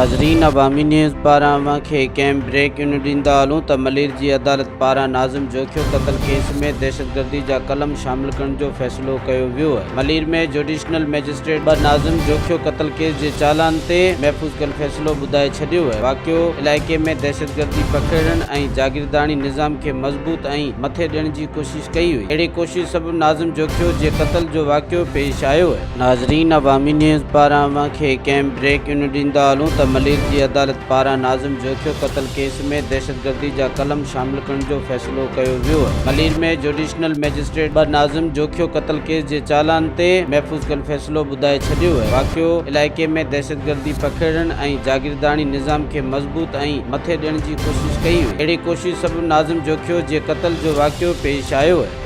ناظرين عوامي نيوز پاران اوهان کي ڪنهن بريڪ يونٽ ڏيندا هلون ته ملير جي عدالت پاران ناظم جوکيو قتل ڪيس ۾ دهشتگردي جا قلم شامل ڪرڻ جو فيصلو ڪيو ويو آهي. ملير ۾ جوڊيشنل مئجسٽريٽ ٻه ناظم جوکيو قتل ڪيس جي چالان تي محفوظ ڪيل فيصلو ٻڌائي ڇڏيو آهي. واقعو علائقي ۾ دهشتگردي پکيڙڻ ۽ جاگيرداڻي نظام کي مضبوط ۽ مٿي ڏيڻ جي ڪوشش ڪئي هئي. اهڙي ڪوشش سبب ناظم جوکيو جي قتل جو واقعو پيش آيو آهي. ناظرين عوامي نيوز پاران اوهان کي ڪنهن بريڪ يونٽ ڏيندا هلون ته ملير جي عدالت پاران ناظم جوکيو قتل ڪيس ۾ دهشتگردي جا قلم شامل ڪرڻ جو فيصلو ڪيو ويو آهي. ملير ۾ جوڊيشنل مئجسٽريٽ ٻه ناظم جوکيو قتل ڪيس جي چالان تي محفوظ ڪيل فيصلو ٻڌائي ڇڏيو آهي. واقعو علائقي ۾ دهشتگردي پکيڙڻ ۽ جاگيرداڻي نظام کي مضبوط ۽ مٿي ڏيڻ جي ڪوشش ڪئي هئي. اهڙي ڪوشش سبب ناظم جوکيو جي قتل جو واقعو پيش آيو آهي.